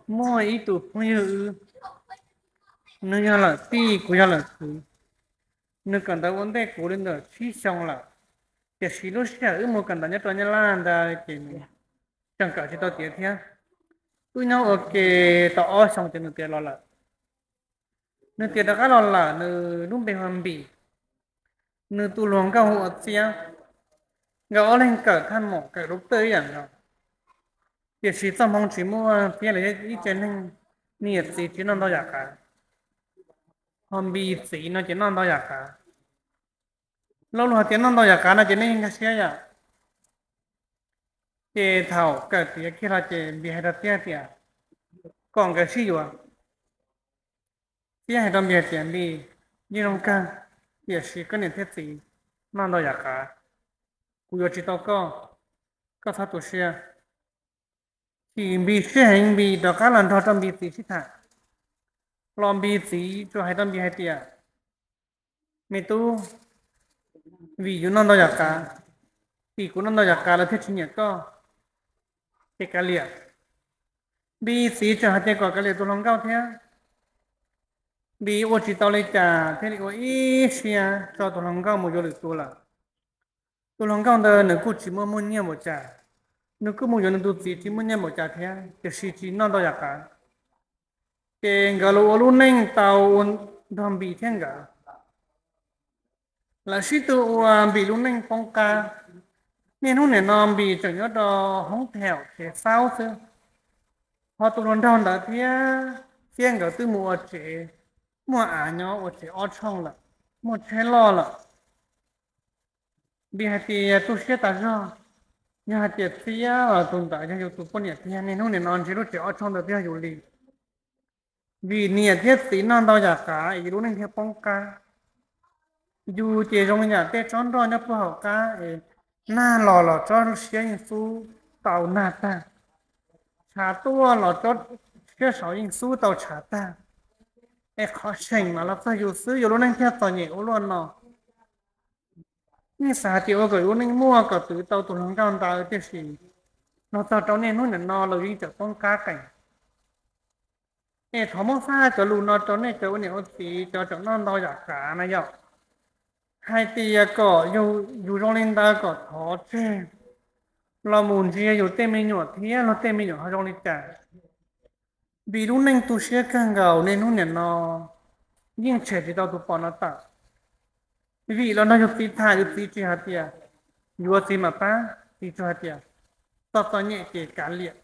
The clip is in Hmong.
Muaj ib tug phooj ywg wb, nws yog lawm tij, kuv yog lawm kwv. Nws kawm ntawv ua ntej kuv li ntawm tsib xyoo lawm, tiam sis lub sij hawm wb mus kawm ntawv nyob rau Nyab Laj ntawd ces nws tseem kawm tsis tau tiav thiab. Wb nyob ua ke tau ob xyoo ces nws tiav los lawm. Nws tiav rov qab los lawm, nws lub npe hu ua Npis. Nws tus hluas nkauj hu ua Txiab. Nkawd ob leeg kawm thaj maum kawm lub tawj ib yam nkaus, tiam sis txoj hmoo tsis muaj thiab lawv yog ib tsev neeg niam txiv tsis noj ntau yam qav. Ho Npis txiv no ces noj ntau yam qav. Lo lus hais tias noj ntau yam qav no ces nej nkag siab yom. Ces thaum kawm tiav kiag los ces Npis hais rau Txiab tias kom nkawd sib yuav. Txiab hais rau Npis hais tias Npis, yeej zoo kawg, tiam sis koj niam thiab txiv noj ntau yam qav, kuv yuav tsis tau koj, koj txhob tu siab. Ces Npis siab heev, Npis rov qab los nrog rau Npis txiv sib tham. Los Npis txiv tsuas hais rau Npis hais tias, me tub, vim yus noj ntau yam qav, vim kuv noj ntau yam qav lawv thiaj tsis nyiam koj, ces kav liam. Npis txiv tseem hais tias kom kav liam tus hluas nkauj thiab. Npis ua tsis tau li cas thiaj li ua ib siab tso tus hluas nkauj mus yuav lwm tus lawm. Tus hluas nkauj ntawd nws kuj tsis muaj muaj nyiaj npaum cas, nws kuj mus yuav nws tus txiv tsis muaj nyiaj npaum cas thiab, tiam sis tsis noj ntau yam qav. Ces nkawd los ua lub neej tau nrog Npis thiab nkawd. Lawv sib tw ua Npis lub neej poob qab. Niaj hnub nim no Npis tseem nyob rau hoob theem tsev xaub xwb. Ho tus hluas nraug ntawd thiab Txiab nkawd twb mus ua tsev, muaj av nyob, ua tsev ob tshooj lawm, muaj tsheb loj lawm. Npis hais tias tu siab tas zog, yog hais tias Txiab los tus ntawd yog yus tus poj niam tiag, niaj hnub nim no ntshe lub tsev ob tshooj ntawd twb yog yus li. Vim niam thiab txiv noj ntau yam qav es yus lub neej thiaj poob qab. Yus ces zoo li yam tej tsob nroj nyob puag hauv qab es nag los los tsob siab yeej xub tau nag tag, tshav tuaj los tsob siab saud yeej xub tau tshav tag. Es qhov seem mas los txog yus xwb, yus lub neej thiaj txom nyem ua luaj no. Nej xav hais tias ua kom yus lub neej muaj kom twv tau tus hluas nkauj ntawd, tiam sis los txog rau niaj hnub nim no los yeej tseem poob qab qees. Es thov muab faj cov lus no rau nej cov ua niam ua txiv, cov tseem noj ntau yam qav na yom. Hais tias kom yus zoo li ntawd kom thov tseg los mus ntsia yus tej me nyuam thiab luag tej me nyuam ho zoo li cas. Vim lub neej tu siab kawg nkaus, niaj hnub nim no yeej tshem tsis tau tus pom no tawm. Vim los nrog yus txiv tham, yus txiv tsis hais tias, yuav txiv mam pab, txiv tsuas hais tias txom txom nyem ces kav liam.